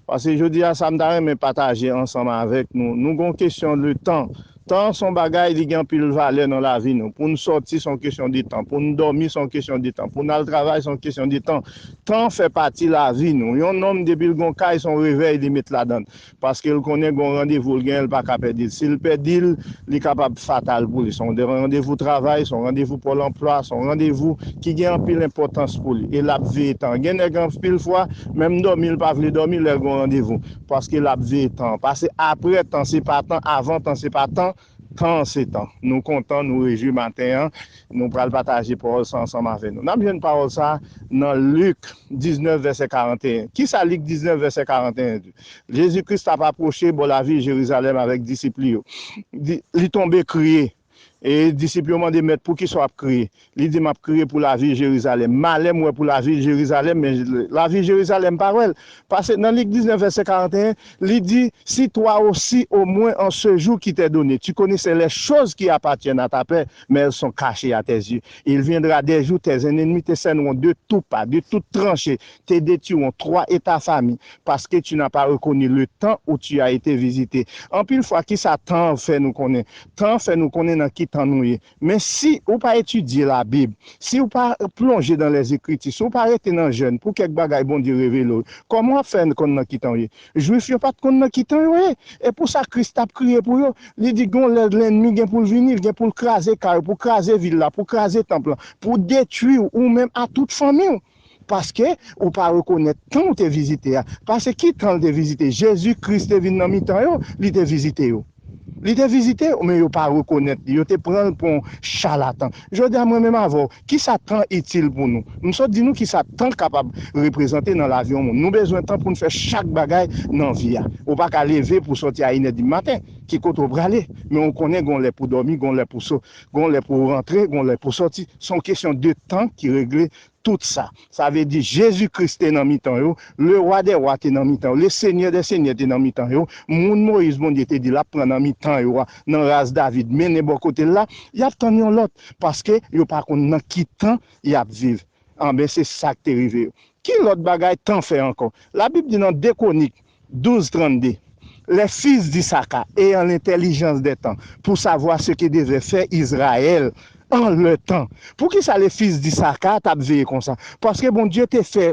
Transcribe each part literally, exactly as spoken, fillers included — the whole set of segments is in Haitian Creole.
Paske jodi a, sa m ta renmen pataje ansanm avèk nou, nou gon kesyon de tan. Tan se yon bagay, li gen anpil valè nan lavi nou. Pou n sòti, se yon kesyon de tan. Pou n dòmi, se yon kesyon de tan. Pou n al travay, se yon kesyon de tan. Tan fè pati lavi nou. Yon nonm, depi l gon kay, se yon revèy li met ladan l. Paske l konnen gon randevou l genyen, l pa ka pèdi l. Si l pèdi l, li kapab fatal pou li. Se yon de- randevou travay, se yon randevou Pòl anplwa, se yon randevou ki gen anpil enpòtans pou li. E l ap veye tan. Gen nèg anpil fwa, menm dòmi, l pa vle dòmi lè l gon randevou. Paske l ap veye tan. Pase apre tan, se pa tan, avan tan, se pa tan, tan se tan. Nou kontan, nou rejwi maten an. Nou pral pataje pawòl sa ansanm avè nou. N ap jwenn pawòl sa nan Lik diznèf, vèsè karanteyen. Kisa Lik diznèf, vèsè karanteyen di? Jezi Kris t ap apwoche bò lavil Jerizalèm avèk disip li yo. Di- Li tonbe kriye. E disip yo mande, "Mèt, poukisa w ap kriye?" Li di, "M ap kriye pou lavil Jerizalèm. Malè m wè pou lavil Jerizalèm, men lavil Jerizalèm pa wè l." Pase nan Lik diznèf, vèsè karanteyen, li di, "Si toi aussi, au moins en ce jour qui t'est donné, tu connaissais les choses qui appartiennent à ta père, mais elles sont cachées à tes yeux. Il viendra des jours, tes ennemis t'essaieront de tout part, de toute tranchée, te détruiront, toi et ta famille, parce que tu n'as pas reconnu le temps où tu as été visité." Anpil fwa, kisa tan fè nou konnen? Tan fè nou konnen nan ki tan nou ye. Men si ou pa etidye Labib, si ou pa plonje dans les Écritures, si ou pa rete nan jèn pou kèk bagay Bondye revele w, kòman w ap fè konn nan ki tan w ye? Jwif yo pa t konn nan ki tan yo ye. E pou sa Kris t ap kriye pou yo. Li di, gon lè lènmi gen pou l vini, l gen pou l kraze kay ou, pou kraze vil la, pou kraze tanp lan, pou detwi w, ou menm a tout fanmi w. Paske ou pa rekonèt tan ou te vizite a. Pase ki tan l te vizite? Jezi Kris te vin nan mitan yo, li te vizite yo. Li te vizite yo, men yo pa rekonèt li. Yo te pran l pou yon chalatan. Jodi a, mwen menm avè w, kisa tan itil pou nou? M sot di nou kisa tan kapab reprezante nan lavi yon moun. Nou bezwen tan pou n fè chak bagay nan vi a. Ou pa ka leve pou sòti a inè di maten. Ki kote w prale? Men ou konnen gon lè pou dòmi, gon lè pou so, gon lè pou rantre, gon lè pou sòti. Se yon kesyon de tan ki regle tout sa. Sa vle di Jezi Kris te nan mitan yo, le rwa dè rwa te nan mitan yo, le senyè dè senyè te nan mitan yo, moun Moyiz Bondye te di l ap pran nan mitan yo a, nan ras David, mennen bò kote l la, y ap tann yon lòt, paske yo pa konn nan ki tan y ap viv. Anben, se sa k te rive yo. Ki lòt bagay tan fè ankò? Labib di nan de Kwonik, douz trannde, les fils d'Issachar ayant l'intelligence des temps, pour savoir ce que devait faire Israël en leur temps. Poukisa les fils d'Issachar t ap veye konsa? Paske Bondye te fè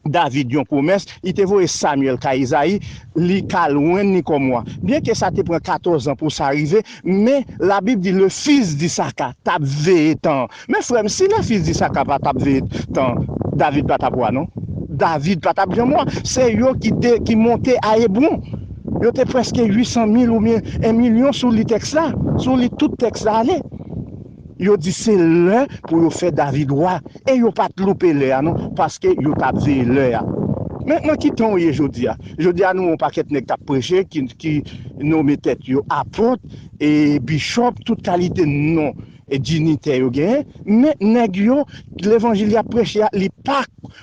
David yon pwomès, li te voye Samyèl kay Izayi, li ka lwenn li kòm wa. Byenke sa te pran katòz an pou sa rive, men Labib di le fils d'Issachar t ap veye tan an. Men frè m, si le fils d'Issachar pa t ap veye tan, David pa t ap wa non. David pa t ap janm wa. Se yo ki te, ki monte a Ebwon. Yo te prèske uit san mil oubyen en milyon sou li tèks la, sou li tout tèks la ale. Yo di se lè pou yo fè David wa. E yo pa t loupe lè a non, paske yo t ap veye lè a. Men nan ki tan w ye jodi a? Jodi a nou yon pakèt nèg k ap preche, ki, ki nome tèt yo apot, e bichòp, tout kalite non e dinitè yo genyen, men nèg yo, levanjil y ap preche a, li pa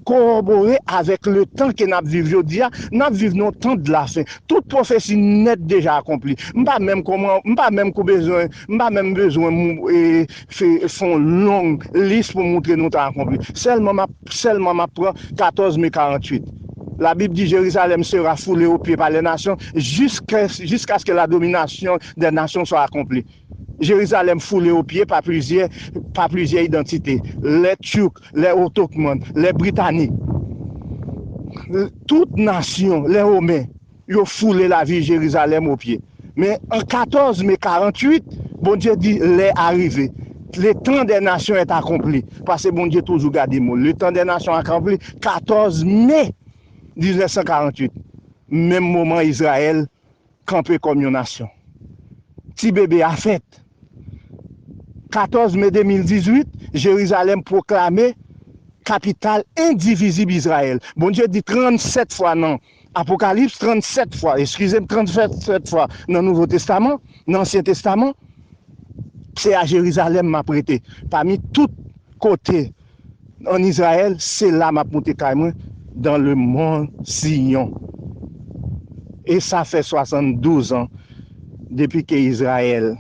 kowòbore avèk le tan ke n ap viv jodi a. N ap viv nan yon tan de la fen. Tout pwofesi nèt deja akonpli. M pa menm kòman, m pa menm kou bezwen, m pa menm bezwen mou- e, fè, fè yon long lis pou moutre nou tan akonpli. Sèlman m ap, sèlman m ap pran katòz me karanntuit. Labib di, Jérusalem sera foulée aux pieds par les nations jusqu'à, jusqu'à ce que la domination des nations soit accomplie. Jerizalèm foule opye pa plizyè, pa plizyè idantite, lè Tchouk, lè Otokman, lè Britanik. Tout nasyon, lè Women, yo foule lavil Jerizalèm opye. Men an katòz me karanntuit, Bondye di, lè a rive. Le temps des nations est accompli. Paske Bondye toujou gade mo. Le temps des nations accompli, katòz me diznèf san karanntuit. Menm moman Izrayèl kanpe kòm yon nasyon. Ti bebe a fèt. Katòz me de mil dizuit, Jerizalèm pwoklame kapital endivizib Izrayèl. Bondye di trannsèt fwa nan Apokalips, trannsèt fwa, eskize m, trannsèt fwa nan Nouvo Testaman, nan Ansyen Testaman, se a Jerizalèm m ap rete. Pami tout kote an Izrayèl, se la m ap moute kay mwen, dans le mont Sion. E sa fè swasanndouz an depi ke Izrayèl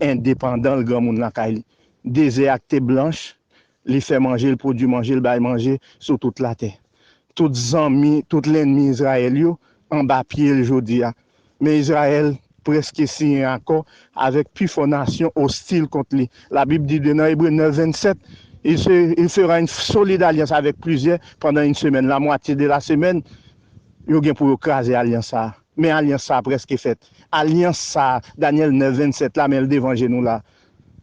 endepandan, l granmoun lakay li. Dezè ak tè blanch, li fè manje, l pwodui manje, l bay manje sou tout latè. tout zanmi, tout lènmi Izrayèl yo anba pye l jodi a. Men Izrayèl prèske siyen akò avèk pi fò nasyon ostil kont li. Labib di de nan Ebre nèf vennsenk, il se, il fera une solide alliance avec plusieurs pendant une semaine. La moitié de la semaine, yo gen pou yo kraze alyans sa a. Men alyans sa a prèske fèt. Alyans sa a, Danyèl nèf vennsenk la, men l devan je nou la.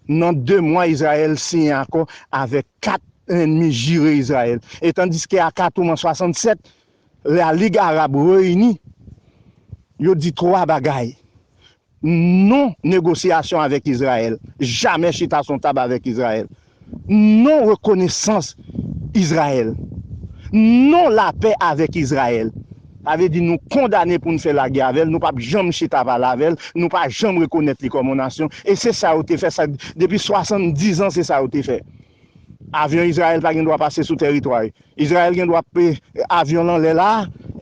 Nan de mwa, Izrayèl siyen akò avèk kat ènmi jire Izrayèl. E tandiske a Katoum an swasannsèt, La Ligue Arabe reyini, yo di twa bagay. Non negosyasyon avèk Izrayèl. Jamè chita sou yon tab avèk Izrayèl. Non rekonesans Izrayèl. Non lapè avèk Izrayèl. Sa vle di nou kondane pou n fè lagè avè l, nou p ap janm chita pale avè l, nou pa janm rekonèt li kòm yon nasyon. E se sa yo te fè, sa, depi swasanndizan, se sa yo te fè. Avyon Izrayèl pa gen dwa pase sou tèritwa yo. Izrayèl gen dwa pe avyon l anlè la,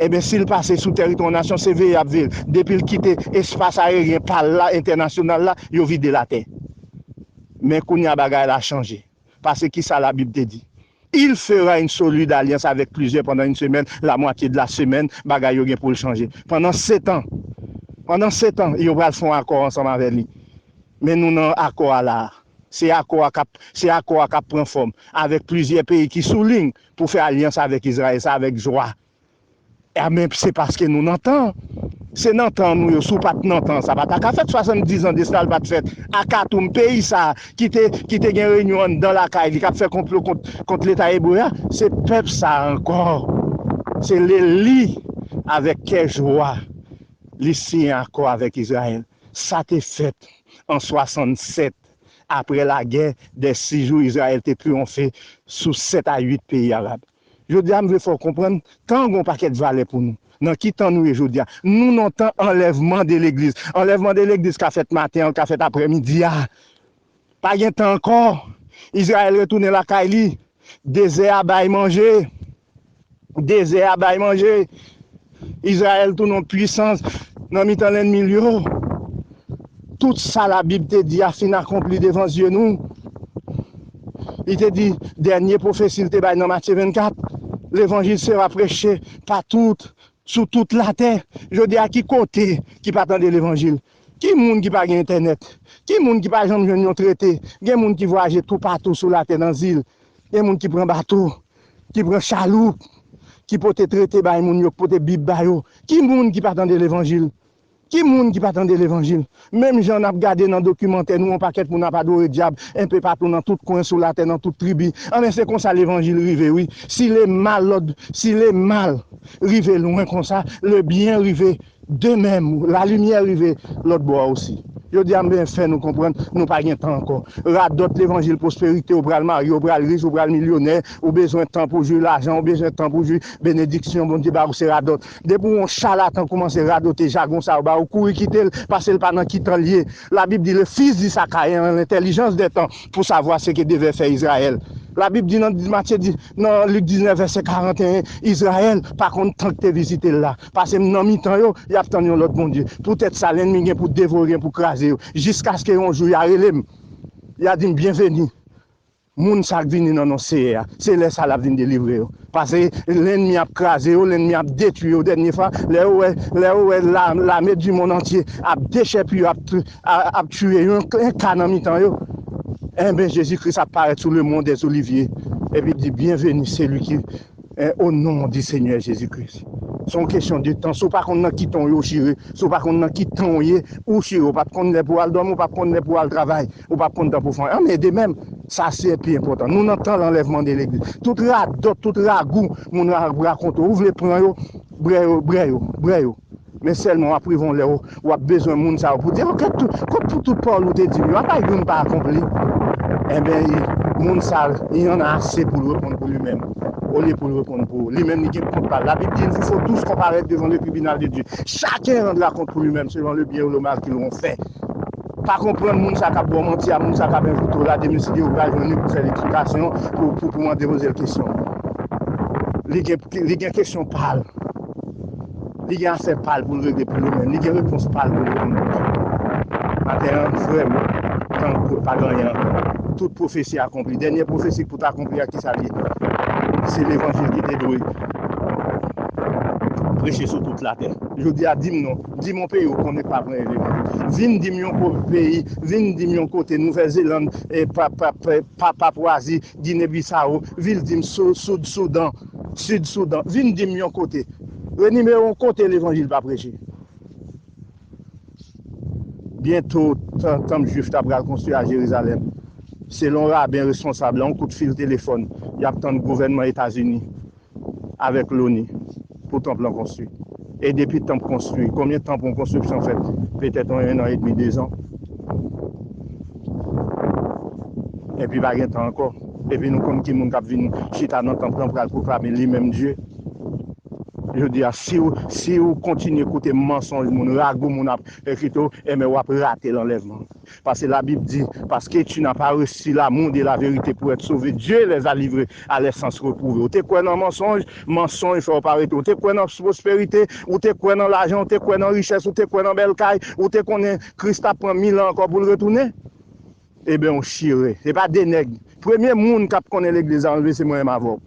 ebyen, si l pase sou tèritwa yon nasyon, se veye y ap veye l. Depi l kite espas ayeryen pa l la, entènasyonal la, yo vide l atè. Men kounye a bagay la chanje. Paske ki sa Labib te di? Il fera une solide alliance avec plusieurs pendant une semaine, la moitié de la semaine, bagay yo gen pou l chanje. Pandan setan, pandan setan, yo pral fè yon akò ansanm avè li. Men nou nan akò a la a. Se akò a k ap, se akò a k ap pran fòm avèk plizyè peyi ki sou liy pou fè alyans avèk Izrayèl, sa avèk jwa. A men se paske nou nan tan. Se nan tan nou yo, si w pa t nan tan, sa pa ta ka fèt. Swasanndizan de sa l pa t fèt. A Katoum, peyi sa a ki te, ki te gen reyinyon anndan lakay li, k ap fè konplo kont, kont Leta ebre a, se pèp sa a ankò. Se li, li, avèk kè jwa, li siyen akò avèk Izrayèl. Sa te fèt an swasannsèt, apre lagè dè sis jou, Izrayèl te triyonfe sou sèt a uit peyi arab. Jodi a, m vle fè w konprann, tan an gen yon pakèt valè pou nou. Nan ki tan nou ye jodi a? Nou nan tan anlèvman de legliz. Anlèvman de legliz ka fèt maten an, ka fèt aprèmidi a. Pa gen tan ankò. Izrayèl retounen lakay li. Dezè a bay manje. Dezè a bay manje. Izrayèl tounen yon pwisans nan mitan lènmi l yo. Tout sa Labib te di a fin akonpli devan zye nou. Li te di, dènye pwofesi l te bay nan Matye vennkat, levanjil sera preche patout, sou tout latè. Jodi a, ki kote ki pa tande levanjil? Ki moun ki pa gen entènèt? Ki moun ki pa janm jwenn yon trete? Gen moun ki vwayaje toupatou sou latè nan zil. Gen moun ki pran bato, ki pran chaloup, ki pote trete bay moun yo, ki pote Bib ba yo. Ki moun ki pa tande levanjil? Ki moun ki pa tande levanjil? Menm jan n ap gade nan dokimantè nou, yon pakèt moun ap adore dyab enpe patou nan tout kwen sou latè, nan tout tribi. Anben, se konsa levanjil rive, wi. Si le mal, lòd, si le mal rive lwen konsa, le byen rive de menm, lalimyè rive lòt bò a osi. Jodi a, m bezwen fè nou konprann, nou pa gen tan ankò. Radòt levanjil pwosperite, ou pral marye, ou pral rich, ou pral milyonè, ou bezwen tan pou jwi lajan, ou bezwen tan pou jwi benediksyon Bondye ba ou, se radòt. Depi yon chalatan koumanse radote jagon sa yo ba ou, kouri kite l, paske l pa nan ki tan l ye. Labib di, le Fils dit à Caïn, l'intelligence des temps, pour savoir ce que devait faire Israël. Labib di nan Matye di, nan Lik diznèf, vèsè karanteyen, Izrayèl pa konn tan k te vizite l la. Paske m nan mitan yo, y ap tann yon lòt Bondye. Poutèt sa, lènmi gen pou devore, gen pou kraze yo. Jiskaske yon jou, y a rele m. Y a di m, byenveni. Moun sa k vini nan non Seyè a, se lè sa l ap vin delivre yo. Paske lènmi ap kraze yo, lènmi ap detwi yo. Dènye fwa, lè yo wè, lè yo wè la, lame di mond antye ap dechèpiye yo, ap, ap tiye yo, yon ka nan mitan yo, enben, Jezi Kris ap parèt sou le mont des Oliviers, epi di, byenveni seli ki, eh, au nom du Seigneur Jésus-Christ. Se yon kesyon de tan. Si w pa konn nan ki tan w ye, w chire. Si w pa konn nan ki tan w ye, ou chire. Ou p ap konn lè pou w al dòmi, ou p ap konn lè pou w al travay. Ou p ap konn tan pou w fè anyen. Anben, de menm, sa se pi enpòtan. Nou nan tan lanlèvman de legliz. Tout radòt, tout ragou, moun ra-, rakonte w. Ou vle pran yo, brè yo, brè yo, brè yo. Men sèlman w ap rive yon lè w, w ap bezwen moun sa yo pou di, ok, tout, kot pou tout pawòl ou te di m yo, apa youn pa akonpli? Enben, moun sa, il y en a assez pou l reponn pou li menm, olye pou l reponn pou ou. Li menm, li gen kont pa l. Labib di, il vous faut tous comparaître devant le tribunal de Dieu. Chacun rendra compte pour lui-même selon le bien ou le mal qu'ils auront fait. Pa konprann moun sa k ap ba w manti a, moun sa k ap envoute w la, demen si Dye vle, w pral jwenn li pou fè l eksplikasyon, pou, pou, pou mande poze l kesyon. Li gen, li gen kesyon pa l. Li gen afè pa l pou l regle pou li menm. Li gen repons pa l pou li reponn. Maten an, frè m, tan pa gen anyen ankò. Tout pwofesi akonpli. Dènye pwofesi k pou t akonpli a, ki sa l ye? Se levanjil ki te dwe preche sou tout latè. Jodi a, di m non, di m yon peyi ou konnen k pa pran levanjil. Vin di m yon ko-, peyi, vin di m yon kote, Nouvèl Zelann, e, pa, pa, pa, pa, Papwazi, Gine Bisawo, vin di m Sou-, Soud Soudan, Sid Soudan, vin di m yon kote. Renime yon kote levanjil pa preche. Byento, tan-, tanp jwif ta pral konstwi a Jerizalèm. Selon raben responsab la, yon kout fil telefòn, y ap tann gouvènman Etazini avèk loni pou tanp lan konstwi. E depi tanp konstwi, konbyen tanp yon konstriksyon fèt? Petèt yon, en an edmi, dezan. Epi pa gen tan ankò. Epi nou konn ki moun k ap vin chita nan tanp lan pral pwoklame li menm Dye. Jodi a, si w, si w kontinye koute mansonj moun, ragou moun ap ekite w, enben w ap rate lanlèvman. Paske Labib di, parce que tu n'as pas reçu l'amour de la vérité pour être sauvé, Dieu les a livrés à l'insence reprouvée. Ou te kwè nan mansonj, mansonj fè w pa rete. Ou te kwè nan pwosperite, ou te kwè nan lajan, ou te kwè nan richès, ou te kwè nan bèl kay, ou te konnen Kris t ap pran mil an ankò pou l retounen. Eben, w chire. Se pa de nèg. Premye moun k ap konnen legliz la anlve se mwen menm avè w.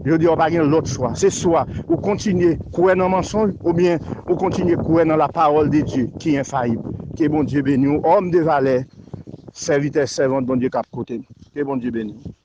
Jodi a, w pa gen lòt chwa. Se swa ou kontinye kwè nan mansonj, oubyen ou kontinye kwè nan la parole de Dieu ki enfayib. Ke Bondye beni w, òm de valè, sèvitè, sèvant Bondye k ap koute m. Ke Bondye beni w.